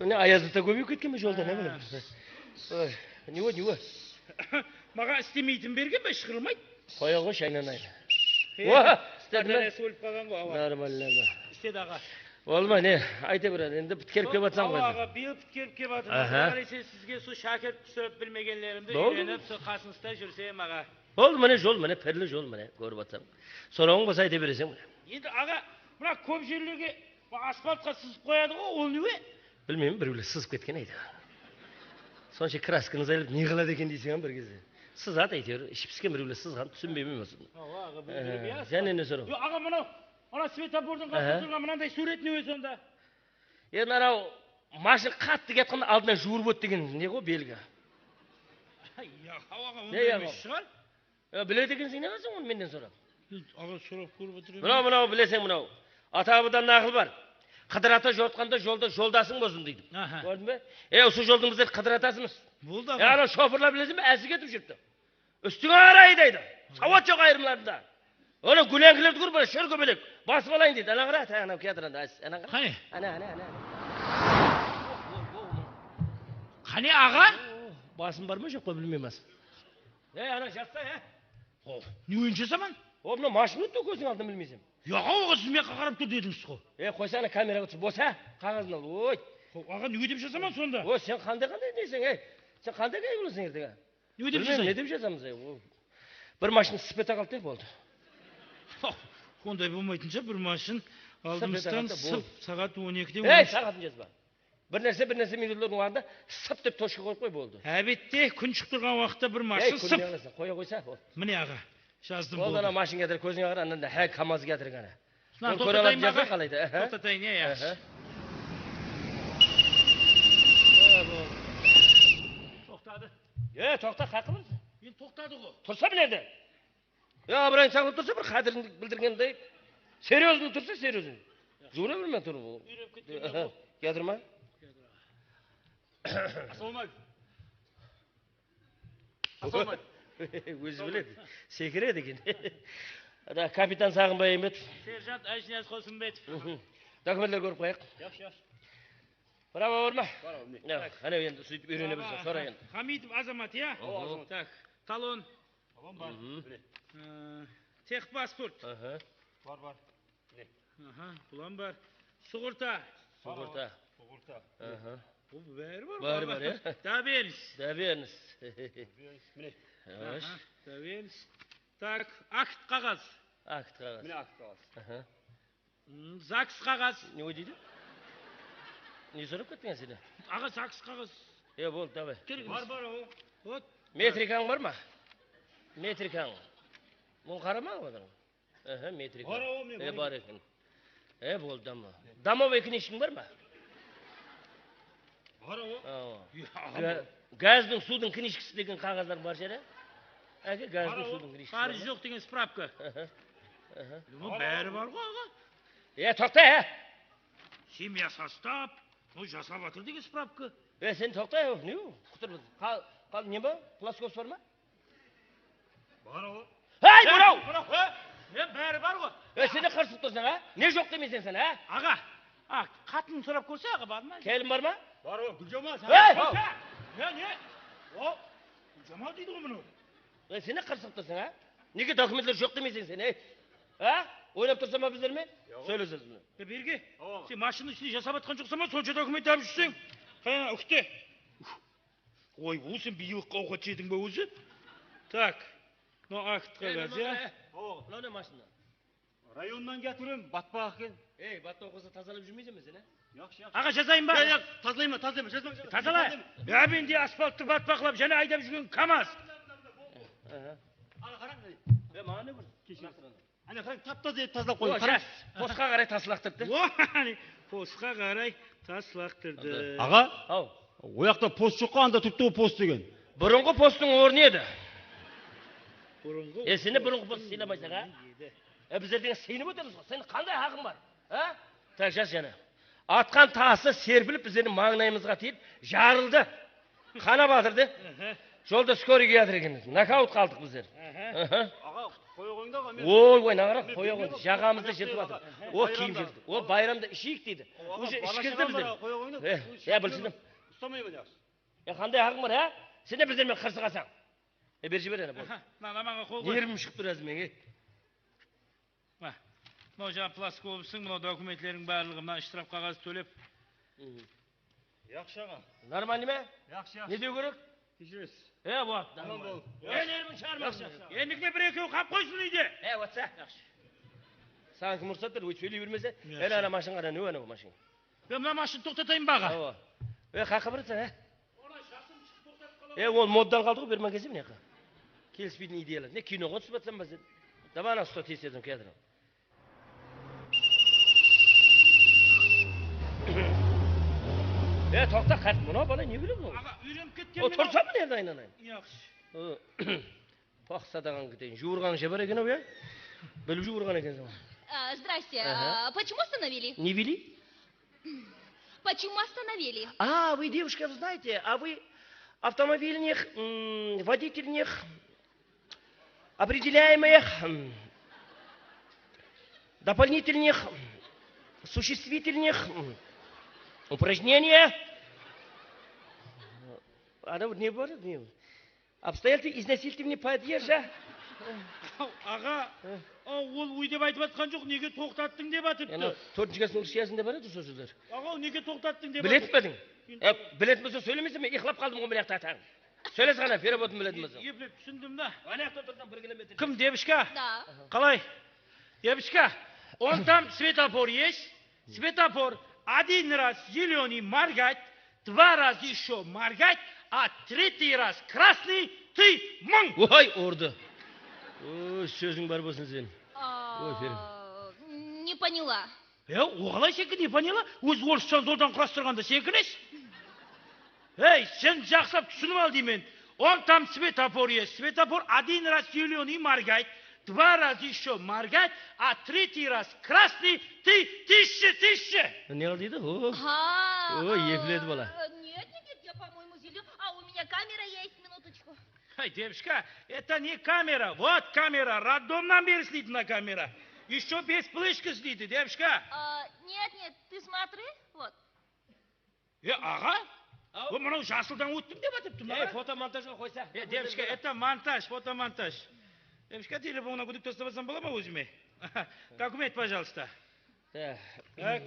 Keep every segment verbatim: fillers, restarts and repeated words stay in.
Mine, ayazı da kóbeyip ketken be jolda, ne bileyim. Oy, ne o, ne o? Maǵan istemeytin bergen be, ıshqırılmaydı. Qoya qoyshı, aynanayın. E, o, istedim be? Batareyası ólip qalǵan ǵoy, awa. Normalno ba? İstedi, aǵa. Bolma, ne, ayta ber, endi pitkerip kep atsań ǵoy. Awa, aǵa, bıyıl pitkerip kep atırman. Aha. Qaraysa, sizge sol shákirt túsirip bilmegenlerimdi úyrenip, sol qasıńızda júrsem, aǵa. Boldı, mine jol, mine, pirli jol, mine, kórip atsań. Sorawıń bolsa ayta bereseń, mine. Endi, aǵa, mına kóp jerlerge asfaltqa sızıp qoyadı ǵo, ol ne? Bilmeymen, birewler sızıp ketken, áytewir. Sonsha kraskanı zaylatıp ne qıladı eken deyseń, bir gezde. Sızadı, áytewir, iship pisken birewler sızǵanın túsinbeymen, men usını. Awa, aǵa, bildirip, ya. Jáne ne soraw? Yo, aǵa, mınaw, ana svetofordıń qasında turǵan mınanday súwret ne sonda? Endi anaw mashina qattı kiyatqanda aldına juwırıp ót degen ne ǵo, belgi? Ya, awa, aǵa, onday emes shıǵar. Ya, biledi ekenseń, ne qılasań onı mennen sorap? Aǵa, sorap kórip atır edim. Mınaw, mınaw, bileseń, mınaw. Ata-babadan naqıl bar. Qıdır ata jortqanda jolda joldasıń bolsın, deydi. Aha. Kórdiń be? E, usı joldıń bizler qıdır atasımız. Boldı, aǵa. E, anaw shofırlar, bilesiń be, ásir ketip júripti. Ústińe qara, aydaydı. Sawat joq ayırımlarında. Ana gúleńkilerdi kór, bana shór kóbelek. Basıp alayın, deydi. Ana qara, anaw kiyatır anda, ana qara. Qáne? Ana, ana, ana, ana. Qáne, aǵa? Basın bar ma, joq pa, bilmeymen. Ey, ana, jatsa, e? Ho, ne óyinshi jasaman? O, mına mashina ótti, kóziń aldında bilmeyseń. Yoq, aǵa, siz mıyaqqa qarap tur dedińiz ǵo. E, qoysa, ana kameraǵa túsip, bosa, qaǵazın al, oy. Ho, aǵa, ne dep jasaman sonda? O, sen qanday, qanday neyseń, ey? Sen qanday káy bolasań erteń, a? Ne dep jasayın? Bilmeymen, ne dep jasamız, ey? O, bir mashina sıp ete qaldı, boldı. Ho, onday bolmaytınsha, bir mashina aldımızdan sıp, saat on ekide. Ey, saatın jazba. Bir nárse, bir nárse minutlardıń arasında sıp dep tochka qoyıp qoy, boldı. Álbette, kún shıǵıp turǵan waqıtta bir mashina sıp. Ey, kúnine qarasań, qoya qoysa, o. Mine, aǵa, jazdım, boldı. Boldı, ana mashina kiyatır, kózińe qara, ananda, há, kamaz kiyatır ana. Mınan toqtatayın ba, aǵa? Toqtatayın, ya, ya. Toqtatayın. Toqtadı. E, toqta, qaqqa barısań? Endi toqtadı ǵo. Tursa mına jerde. Ya, abırayın saǵlap tursa, bir qádirin bildirgendey. Серьёзно tursa, серьёзно. Juwına bermey tur bul. Úyrep ketken ǵo. Kiyatır ma? Assalawma aleykum. Assalawma aleykum. Ózi biledi. Sekiredi eken. Ana, kapitan Saǵınbay Aymetov. Serjant Ájiniyaz Qosımbetov. Dokumentler kórip qoyayıq. Yaqshı, yaqshı. Bravo, bar ma? Bar, mine. Ya, qáne endi, sóytip úyrene berseń, sora endi. Hamidov Azamat, ya? Awa, Azamat. Tak, talon. Talon bar. Mine. Texpasport. Aha. Bar, bar. Mine. Aha, bulam bar. Suǵırta. Suǵırta. Suǵırta. Aha. Bul bári bar. Bári bar, ya? Dovernost. Dovernost. Mine. Aha, dovernost. Tak, akt qaǵaz. Akt qaǵaz. Mine akt qaǵaz. Aha. Zaks qaǵaz. Ne deydi? Ne sorap kettiń sen? Aǵa, zaks qaǵaz. E, boldı, davay. Kerek emes. Bar, bar, awa. Metrikań bar ma? Metrikań. Bunı qarama, aǵa. Aha, metrika. Bar, awa, men bar eken. E, boldı, damo. Domovıy knishkiń bar ma? Bar, awa. Awa. Gazdıń, suwdıń knishkası degen qaǵazlardıń bar jeri. Áke, gazdıń, suwdıń knishkası. Qarız joq degen spravka. Aha. Bári bar ǵo, aǵa. E, toqta, e! Семья состав, no jasap atır degen spravka. E, sen toqta, ne? Qutır, qal, qal, ne bar? Plaskos bar ma? Bar ǵo. Hey, mınaw! Mınaw, he? E, bári bar ǵo. E, sen ne qırsıp tursań, a? Ne joq demeyseń sen, a? Aǵa, a, qatın sorap kórse, aǵa, bar ma? Kelin bar ma? Bar ǵo, Gúljamal, sen. Hey! Ne, ne? O, Gúljamal deydi ǵo mınaw. E, sen ne qırsıp tursań, a? Nege dokumentler joq demeyseń sen, ey? A? Oynap tursań ba bizler menen? Sóylesesiz mine. E, Berge, sen mashinanıń ishinde jasap atqan joqsań ba, sonsha dokument alıp júrseń? Qáne, úkte. Oy, bu sen bıyılıqqa awqat jediń be ózi? Tak. Mınaw akt qaǵaz, ya? Awa. Mınaw ne mashina? Rayonnan keltirip, batpaq eken. Ey, batpaq bolsa tazalap júrmeyseń be sen, a? Yaqshı, yaqshı. Aǵa, jazayın ba? Yoq, yoq, tazalayman, tazalayman, jazbań, jazbań. Tazala. Tazalayman. Ya, men de asfalttı batpaqlap, jáne aydap júrgen kamaz. Aha. Ana, qarań, mine. Ya, maǵan ne kórsetiń? Keshir. Ana, qarań, tap-taza etip tazalap qoydım, qarań. Posqa qaray tas laqtırdı. O, qáne, posqa qaray tas laqtırdı. Aǵa? Haw. O jaqta post joq ǵo, anda turıptı ǵo post degen. Burınǵı posttıń ornı edi. Burınǵı. E, sen de burınǵı posttı sıylamaysań, a? E, bizler degen sıyınıp ótemiz ǵo. Seniń qanday haqıń bar? A? Tak, jaz jáne. Atqan tası serpilip, bizlerdiń mańlayımızǵa tiyip, jarıldı. Qanap atırdı. Jolda skoriy kiyatır ekenbiz. Nokaut qaldıq bizler. Aha. Aǵa, qoya qoyıń da, aǵa, men Oy, oy, naǵaraq, qoya qoyıń. Jaǵamızdı jırtıp atır. O kiyim jırtı. O bayramda isheyik deydi. Uje ishkizdi bizler. Qoya qoyıń da. Ya, bilsem. Ustamayman, yaqshı. Ya, qanday haǵıń bar, ha? Sen de bizler menen qırsıǵasań. E, ber jiber ana, boldı. Aha, mına, mına mańa qol qoy. Nervim shıǵıp tur házir meniń, e. Mına, mınaw jańa plastik bolısıń, mınaw dokumentleriń barlıǵı, mına shtraf qaǵazı tólep. Yaqshı, aǵa. Normalnıy ma? Yaqshı, yaqshı. Ne dew kerek? Keshiresiz. E, boldı. Aman bol. E, nervin shıǵarma. Endikine bir-ekewi qap qoysın úyde. E, otsa. Yaqshı. Saǵan kim ruxsat berdi, óytip sóyley bermese. Yaqshı. E, ana mashın qara, ne anaw mashın? E, mına mashın toqtatayın ba, aǵa? Awa. E, qayaqqa barasań, e? E, ol moddan qaldı ǵoy, berman kelse mine. Kelispeytin ideyalar. Ne kinoǵa túsip atsań ba sen? Davay, ana usta tez-tez kiyatır. E, toqta, qárt, mına bala ne bileyim mınaw? Aǵa, úyrenip ketken. O, tursa mına jerde aylanayın. Yaqshı. Pax, sadaǵań keteyin. Juwırǵanıń shabar eken-aw, ya? Bilip juwırǵan ekenseń. А, здрасте. Aha. А, почему остановили? Не вели? Почему остановили? А, вы, девушка, вы знаете, а вы автомобильных, м, водительных, определяемых, м, дополнительных, м, существительных, м, упражнения. Anaw ne bar edi, ne? Обстоятельства изнасильствования падежа. Aǵa, ol úy dep aytıp atqan joq, nege toqtattıń dep atırıptı. Tórtinshi klasstıń rusiyasında bar edi sol sózler. Aǵa, nege toqtattıń dep atır. Biletin be ediń? E, biletin bolsa sóylemeysen, men uyıqlap qaldım ǵoy mına jaqta atań. Sóylese ǵana, переводın biletin bolsa. Eplep túsindim da. Ana jaqta otırsań, bir kilometr. Kim, девушка? Da. Qalay? Девушка, он там светофор есть? Светофор один раз зелёный моргать, два раза ещё моргать, а третий раз красный, ты мынń! Oy, urdı. Oy, sóziń bar bolsın sen. Oy, Ferim. Не поняла. E, o qalay seniki не поняла? Ózi orısshanı zordan qurattırǵanda seniki nesi? Ey, sen jaqsılap túsinip al deymen. Он там светофор есть. Светофор один раз зелёный моргать, два раза ещё моргать, а третий раз красный, ты тише, тише! Ne qıl deydi? O. Ha, o, epledi bala. Нет, нет, нет, я, по-моему, зелёный. А у меня камера есть, минуточку. Ay, девушка, это не камера. Вот камера, роддомnan beri isleydi mına kamera. Ещё без плышка isleydi, девушка. А, нет, нет, ты смотри, вот. E, aǵa? Aw. O, mınaw jasıldan óttim dep atırıptı mına. Ey, fotomontajǵa qoysa. E, девушка, это монтаж, fotomontaj. Девушка, telefonınan gúdik taslap alsam bola ma ózime? Dokument, пожалуйста. Так. Так.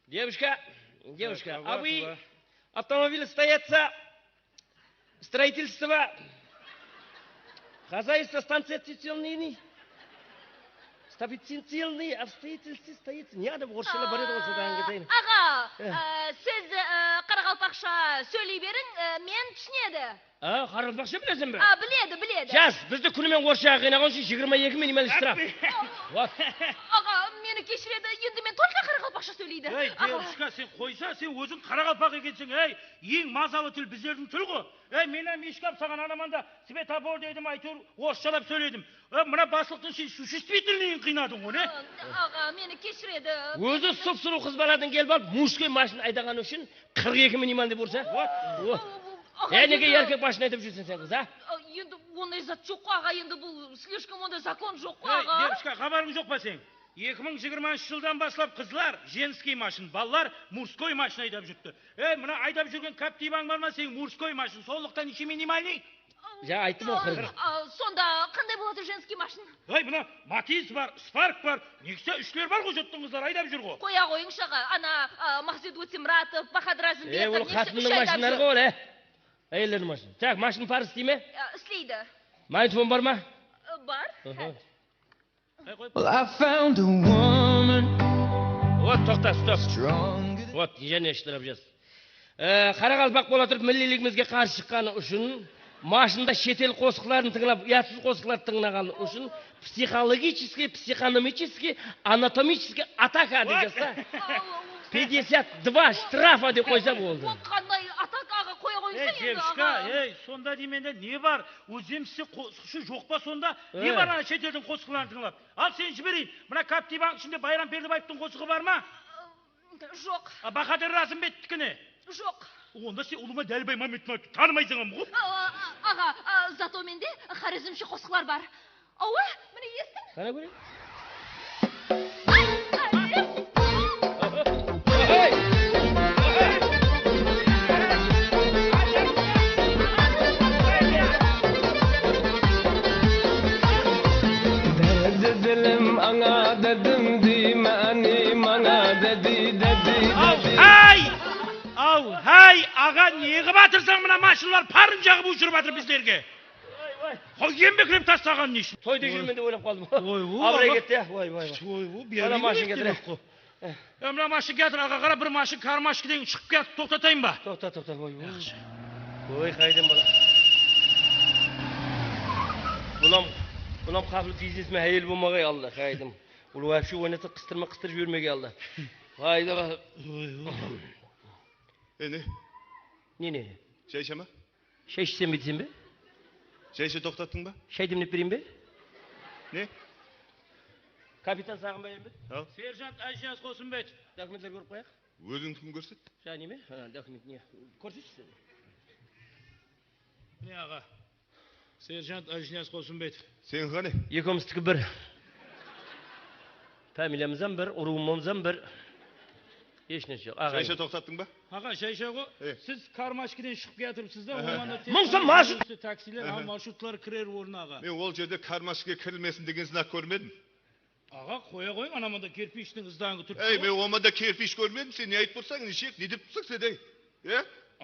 Девушка, девушка, а вы автомобиль стоятся? Строительство. Хозяйство, станция цицельный. Строительный, обстоятельство, стоит. Ne adam orısshalap bar edi ǵoy, sodan keteyin. Aǵa, e, siz, e, qaraqalpaqsha sóyley beriń, e, men túsinedi. A, qaraqalpaqsha bileseń be? A, biledi, biledi. Jas, bizdi kúnime orısshaǵa qıynaǵan ushın jigirma eki minimal shtraf. Aǵa, meni keshiredi, endi men только qaraqalpaqsha sóyleydi. Ey, девушка, sen qoysa, sen óziń qaraqalpaq ekenseń, ey, eń mazalı til bizlerdiń til ǵo. Ey, men hám eshkam saǵan anamanda svetofor dedim, áytewir, orısshalap sóyledim. E, mına baslıqtıń sen существительныйin qıynadıń ǵo, ne? A, aǵa, meni keshiredi. Ózi sıp-sulıw qız baladan kelip alıp, мужской mashina aydaǵanı ushın qırq eki minimal dep ursa? Вот. Aǵa, e, nege erkek mashina aydap júrseń sen, qız, a? A, endi onday zat joq ǵo, aǵa, endi bul слишком onday zakon joq ǵo, aǵa. Ey, девушка, xabarıń joq pa seniń? Eki mıń jigirmanshı jıldan baslap qızlar женский mashina, balalar мужской mashina aydap júripti. Ey, mına aydap júrgen Captiva-ń bar ma seniń, мужской mashina, sonlıqta неше минимальный? Ja, ayttım ǵoy, qırq. A, sonda qanday boladı женский mashina? Ey, mına Matiz bar, Spark bar, Nexia úshler bar ǵo, jurttıń qızları aydap júr ǵo. Qoya qoyıńshı, aǵa, ana, a, Maqset Ótemuratov, Bahadır Ázimberdiy, Nexia úsh aydap júr. Ey, ol qatınıń mashinları ǵo, ol, e? Áyellerdiń mashinası. Tak, mashin parız isley me? A, isleydi. Magnitofon bar ma? A, bar. Well, I found a woman. Vot, toqta, stop. Vot, jáne shtraf jaz. E, qaraqalpaq bola turıp milliyligimizge qarsı shıqqanı ushın, mashinada shet el qosıqların tıńlap, uyatsız qosıqlardı tıńlaǵanı ushın психологический, психономический, анатомический атака dep jazsa. Пятьдесят два shtrafa dep qoysa boldı. Ol qanday атака, aǵa, qoya qoyıńsa endi, девушка, aǵa. Ey, sonda deymen de, ne bar? Ózimizde qosıqshı joq pa sonda? Ne bar ana shet eldiń qosıqların tıńlap? Al, sen jibereyin. Mına Captiva-ńıń ishinde Bayram Perdebaevtıń qosıǵı bar ma? Joq. A, Bahadır Ázimberdiydiki ne? Joq. Onda sen ulıwma Dálibay Mámbetovtı tanımaysań ǵo? A, a, aǵa, a, zato mende Xorezmshe qosıqlar bar. Awa, mine esitiń. Qana kóreyin. Dedi dilim ańa dedim, deyme áne mańa, dedi, dedi, dedi. Aw, háy! Aw, háy, aǵa, ne qılıp atırsań? Mına mashinalar parın jaǵıp ushırıp atır bizlerge. Oy, oy. Qoy, embeklep taslaǵanın neshik? Toyda júrmen dep oylap qaldım. Oy, oy, aǵa. Abıray ketti, ya. Oy, oy, oy. Oy, oy, mına mashina keltire. Ya, mına mashina keltire, aǵa, qara, bir mashina karmashkiden shıǵıp kiyatır, toqtatayın ba? Toqta, toqta, oy, oy. Yaqshı. Oy, qaydan bola? Bulam, bulam qaplı biznesmen háyel bolmaǵay, Alla, qaydım. Bul вообще oynatsa qıstırma qıstırıp jibermegey, Alla. Qayda, oy, oy. E, ne? Ne, ne? Shay isheme? Shay ishsem be desem be? Shayshe toqtattıń ba? Shay demlep bereyin be? Ne? Kapitan Saǵınbay Álembetovich. Al. Serjant Ájiniyaz Qosımbetov. Dokumentler kórip qoyayıq. Ózińnikini kórset. Jańa neme? Ha, dokument ne? Kórsetshi sen. Mine, aǵa. Serjant Ájiniyaz Qosımbetov. Seniń qáne? Ekewimiztiki bir. Familiyamız hám bir, urıwımız hám bir. Hesh nárse joq, aǵa. Shayshe toqtattıń ba? Aǵa, shayshe ǵo. E. Siz karmashkiden shıǵıp kiyatırıpsız da, aha, omanda tek... Mıń sum marshut. Taksiler hám marshrutlar kirer ornı, aǵa. Men ol jerde karmashka kirilmesin degen znak kórmedim. Aǵa, qoya qoyıń, ana mında kerpishtiń ızdańı turıptı. Ey, men omanda kerpish kórmedim, sen ne aytıp tursań, neshek, ne dep tursań sen, ey? E?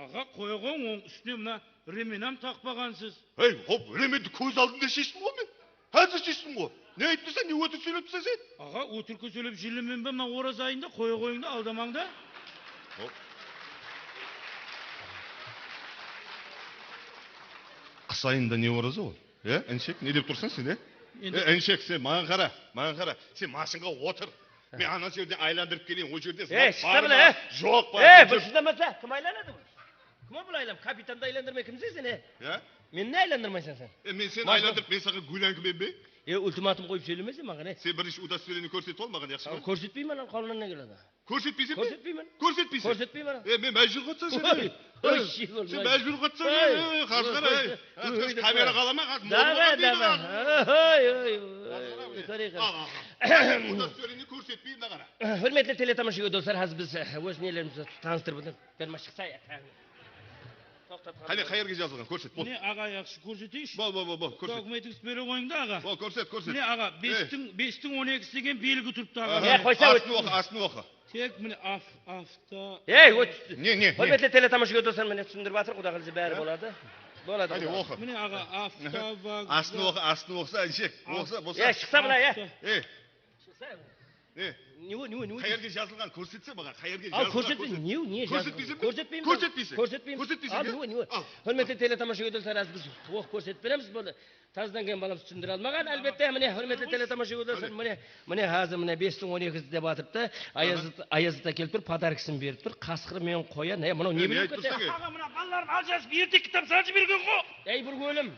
Aǵa, qoya qoyıń, onıń ústine mına remen hám taqpaǵansız. Ey, hop, remendi kóz aldında sheshtim ǵo men. Házir sheshtim ǵo. Ne aytıp tursań, ne ótirik sóylep tursań sen? Aǵa, ótirikke sóylep júrlemen be, mına oraz ayında qoya qoyıń da, aldamań da. Hop. Qıs ayında ne oraza ol? E, inshek, ne dep tursań sen, e? Endi... E, inshek, sen maǵan qara, maǵan qara. Sen mashinǵa otır. Men ana jerden aylandırıp keleyin, ol jerde znak bar ma, joq pa? E, bir shıdamasa, kim aylanadı? Kim ol bul aylan-? Kapitandı aylandırmay kimseń sen, e? Ya? Meni ne aylandırmaysań sen? E, men seni aylandırıp, men saǵan gúlán kimen be? E, ultimatum qoyıp sóyleme sen maǵan, e. Sen birinshi удостоверение kórsetip al maǵan, yaqshı ma? Kórsetpeymen, al, qolımnan ne keledi? Kórsetpeyseń be? Kórsetpeymen. Kórsetpeyseń? Kórsetpeymen. E, men májbúr qılsań sen. Oy, oy, sen májbúr qılsań, ey, qarqara, ey. Házir kamera qala ma, házir mobil deydi, házir. Oy, oy, oy. Qarqara, ey. Al, al, al. Удостоверение kórsetpey, mına qara. Húrmetli teletamashagóy doslar, házir biz, e, óz nelerimizdi tanıstırıp ótemiz. Berma shıqsa, ya. Toqtat. Qáne, qayerge jazılǵan? Kórset, bol. Mine, aǵa, yaqshı, kórseteyinshi. Bol, bol, bol, bol, kórset. Dokumentińiz bere qoyıń da, aǵa. Bol, kórset, kórset. Mine, aǵa, bestiń, bestiń on ekisi degen belgi turıptı, aǵa. Aha. Ya, qoysa, astın oqı, astın oqı. Tek mine af, afta... Ne, ne, ne? Húrmetli teletamashagóy doslar, mine túsindirip atır, Quday qálese bári boladı. Boladı. Qáne, oqı. Mine aǵa, afta, vokzal. Astın oqı, astın oqısa, inshek. Oqısa, bosa. Ya, shıqsa mına, ya. Shıqsa. Ne? Ne o, ne o, ne o? Qayerge jazılǵan, kórsetse maǵan, qayerge jazılǵan, kórset. Al, kórsetpe, ne o, ne jazılǵan? Kórsetpeyseń be? Kórsetpeymen. Kórsetpeyseń. Kórsetpeymen. Kórsetpeyseń. Al, ne o, ne o? Al. Húrmetli teletamashagóy doslar, házir biz oqıp kórsetip beremiz, boldı. Tazadan kelgen balamız túsindire almaǵan, álbette. Mine, húrmetli teletamashagóy doslar, mine, mine, házir mine bestiń on ekisi dep atırıptı. Ayaz ata kelip tur, podarkasin berip tur. Qasqır menen qoyan. Ey, mınaw ne bilip ketedi? Aǵa, mına balalarım aljasıp, erteki kitap sanjı bergen ǵo. Ey, bir ólim.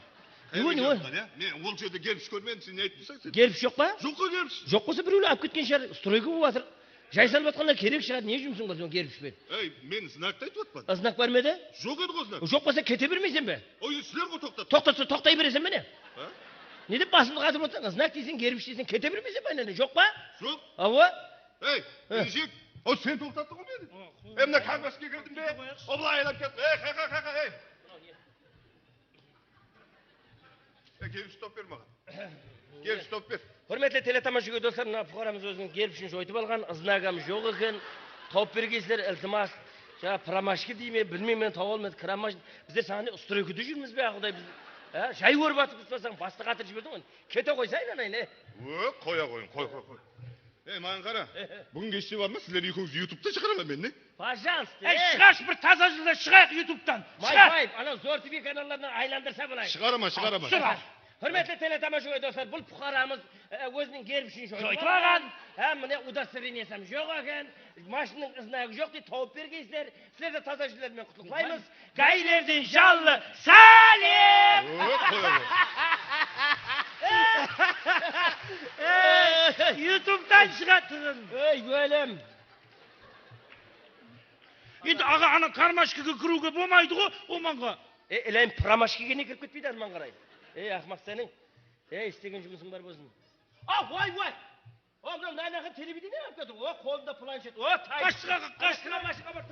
Ne, ne? Men ol jerde gerpish kórmedim, sen ne aytıp tursań sen? Gerpish joq pa? Joq ǵo gerpish. Joq bolsa birewler alıp ketken shıǵar, stroyka bolıp atır. Jay salıp atqanda kerek shıǵar, ne jumısıń bar sonıń gerpishpen? Ey, men znaktı aytıp atpan. A, znak bar ma edi? Joq edi ǵo znak. Joq bolsa kete bermeyseń be? Oy, sizler ǵo toqtatıń. Toqtatsa toqtay bereseń be ne? Ha? Ne dep basımdı qatırıp otırsań? Znak deyseń, gerpish deyseń, kete bermeyseń be aynalayın? Joq pa? Joq. Awa. Ey, Ejek, o sen toqtattıń ǵo meni. E, mına karmashka kirdim be? O bılay aylap ketti. Ey, qa, qa, qa, qa, ey. E, gerpish tawıp ber maǵan. Gerpish tawıp ber. Húrmetli teletamashagóy doslar, mına puqaramız óziniń gerpishin joytıp alǵan, znagam joq eken. Tawıp bergeysizler, iltimas. Jańa pramashka dey me, bilmeymen, tawıp almadı, kramashka. Bizler saǵan ne, stroykada júrmiz be, a, Quday, biz, a, jay kórip atırıp tursań, bastı qatırıp jiberdiń ǵoy. Kete qoysa, aynanayın, e. Ö, qoya qoyıń, qoy, qoy, qoy. Ey, maǵan qara. Búgin keshte bar ma, sizler ekewizdi yutubta shıǵaraman men, ne? Пожалуйста, e. Ey, shıǵarshı, bir taza jılda shıǵayıq yutubtan. Shıǵar. Maysaev, anaw Zor TV kanallarınan aylandırsa bılay. Shıǵaraman, shıǵaraman. Shıǵar. Húrmetli teletamashagóy doslar, bul puqaramız, e, óziniń gerpishin joytıp alǵan. Hám mine, удостоверениеsi joq eken. Mashinnıń znagı joq deydi, tawıp bergeysizler. Sizlerdi taza jıllar menen qutlıqlaymız. Gailerden jallı sálem! Oy, qoy, qoy. Ey, yutubtan shıǵatuǵın. Ey, ólim. Endi aǵa, ana karmashkaǵa kiriwge bolmaydı ǵo, omanǵa. E, ilayım, pramashkaǵa ne kirip ketpeydi, arman qaray. Ey, aqmaq seniń. Ey, istegen jumısıń bar bolsın. A, vay, vay. O, mınaw naynaǵan televidenie alıp keldi. O, qolında planshet. O, tay. Qashtıǵ aǵa, qashtıǵ aǵa. Ana, mashinaǵa barıp